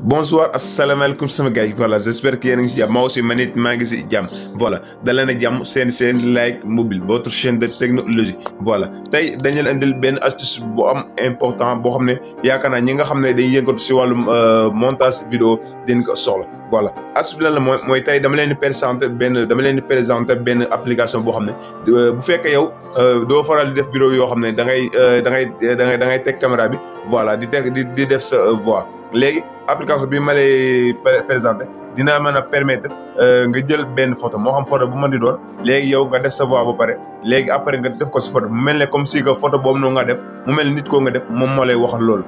Bonsoir, assalamu alaikum sama gars yi voilà j'espère que yéen a ngi si jàmm moi aussi man it maa ngi si jàmm voilà dalee na jàmm seen Like Mobile votre chaîne de technologie voilà tey dañu leen indil benn astuce bu am important boo xam ne yaakaar naa ñi nga xam ne dañuy yëngatu si wàllum montage vidéo dañ ko soxla voilà astuce bi lan la mooy tey dama leen di présenter benn application boo xam ne bu fekkee yow doo faral di def vidéo yoo xam ne da ngay teg caméra bi voilà di def sa voix léegi application bi ma lay présenté dina mën a permettre nga jël benn photo moo xam photo bu mën di doon léegi yow nga def sa voix ba pare léegi après nga def ko si photo mu mel ne comme si que photo boobu noonu nga def mu mel nit koo nga def moom moo lay waxal loolu.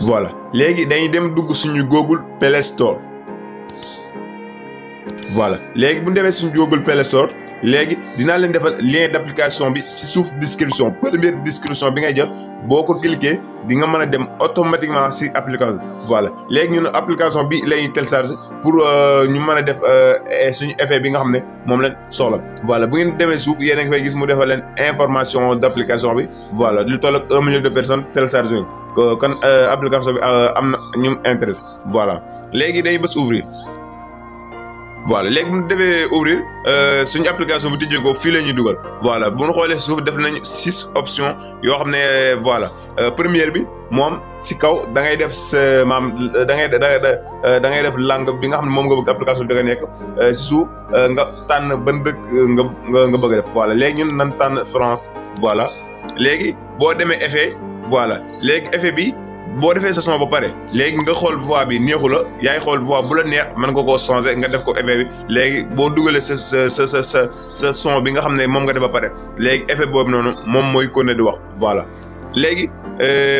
voilà léegi dañuy dem dugg suñu Google Play Store voilà léegi bu ñu demee suñu Google Play Store léegi dinaa leen defal lien d'application bi si suuf description première description bi ngay jot boo ko cliquer di nga mën a dem automatiquement si application voilà léegi ñun application bi lay télécharger pour ñu mën a def suñu effet bi nga xam ne moom lañ soxla voilà bu ngeen demee suuf yéen a ngi fay gis mu defal leen information d'application bi voilà lu toll ak 1 million de personnes téléchargé kon application bi am na ñu intéresse voilà léegi day bës ouvrir. voilà léegi bu ñu defee ouvrir suñu application bi tijjee ko fii la ñuy dugal voilà bu ñu xoolee suuf def nañu 6 options yoo xam ne voilà première bi moom si kaw da ngay def sa maam da ngay def langue bi nga xam ne moom nga bëgg application bi da nga nekk si suuf nga tànn ban dëkk nga bëgg a def voilà léegi ñun nan tànn France voilà léegi boo demee effet voilà léegi effet bi. boo defee sa son ba pare léegi nga xool voix bi neexu la yaay xool voix bu la neex mën nga koo changer nga def ko effet bi léegi boo dugalee sa son bi nga xam ne moom nga def ba pare léegi effet boobu noonu moom mooy continuer di wax voilà léegi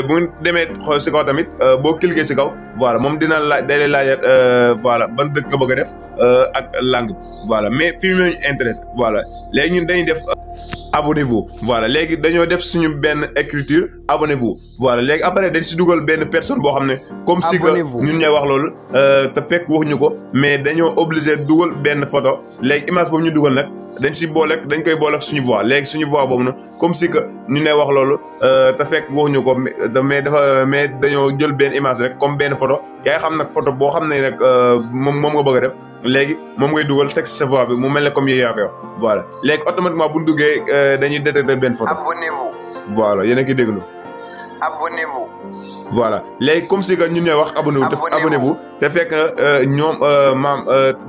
bu demee xool si kaw tamit boo cliquer si kaw voilà moom dina day lay laajat voilà ban dëkk nga bëgg a def ak langue voilà mais fii mu ñu intéresse voilà léegi ñun dañuy def abonnez-vous voilà léegi dañoo def suñu benn écriture abonnez-vous voilà léegi après dañ si dugal benn personne boo xam ne comme si que ñun ñooy wax loolu te fekk waxuñu ko mais dañoo obligé dugal benn photo léegi image boobu ñu dugal nag dañ koy boole ak suñu voix léegi suñu voix boobu nag comme si que ñu ne wax loolu te fekk waxuñu ko mais dañoo jël benn image rek comme benn photo yaay xam nag photo boo xam ne rek moom nga bëgg a def léegi moom ngay dugal teg sa voix bi mu mel ne comme yooyu yaa koy wax voilà léegi automatiquement bu ñu duggee dañuy détecter benn photo. Abonnez-vous. voilà yéen a ngi déglu. Abonnez-vous. voilà léegi comme si que ñun ñooy wax abonnez-vous te fekk ñoom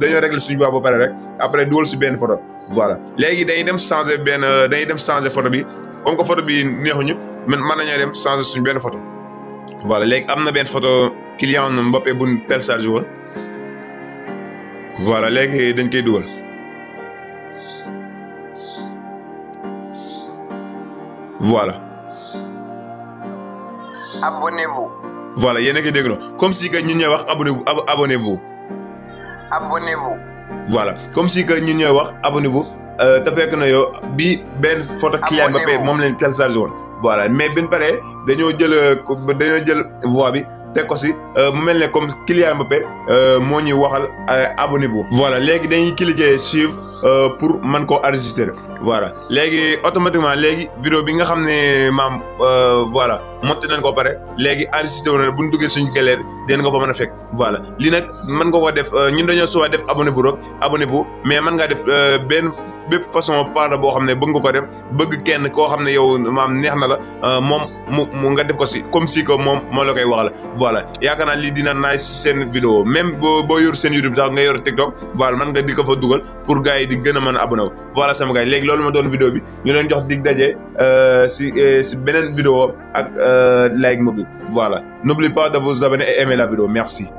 dañoo régler suñu voix ba pare rek après dugal si benn photo voilà léegi dañuy dem changer photo bi comme que photo bi neexuñu mën nañoo dem changer suñu benn photo voilà léegi am na benn photo Kylian Mbappé bu ñu téléchargé woon voilà léegi dañ koy dugal voilà. Abonnez-vous. voilà yéen a ngi déglu comme si que ñun ñooy wax abonnez-vous. Abonnez-vous. voilà comme si que ñun ñooy wax abonnez-vous te fekk na yow bii benn photo Kylian Mbappé moom lañ téléchargé woon voilà mais bin pare dañoo jël voix bi teg ko si mu mel ne comme Kylian Mbappé moo ñuy waxal abonnez-vous. voilà léegi dañuy cliquer suivre pour mën koo enregistrer voilà léegi automatiquement léegi vidéo bi nga xam ne maam voilà monté nañ ko pare léegi enregistré wu na bu ñu duggee suñu galère den nga ko mën a fekk voilà lii nag mën nga ko def ñun dañoo suba def abonnez-vous mais mën ngaa def bépp façon part boo xam ne bëgg nga ko def bëgg kenn koo xam ne yow maam neex na la moom mu nga def ko si comme si que moom moo la koy wax la voilà yaakaar naa lii dina naay si seen vidéo même boo yor seen YouTube sax nga yor TikTok voilà man nga di ko fa dugal pour gars yi di gën a mën a abonné wu voilà sama gars yi léegi loolu ma doon vidéo bi ñu leen jox dig daje si beneen vidéo ak Like Mobile voilà n'oubliez pas de vous abonner et aimer la vidéo merci.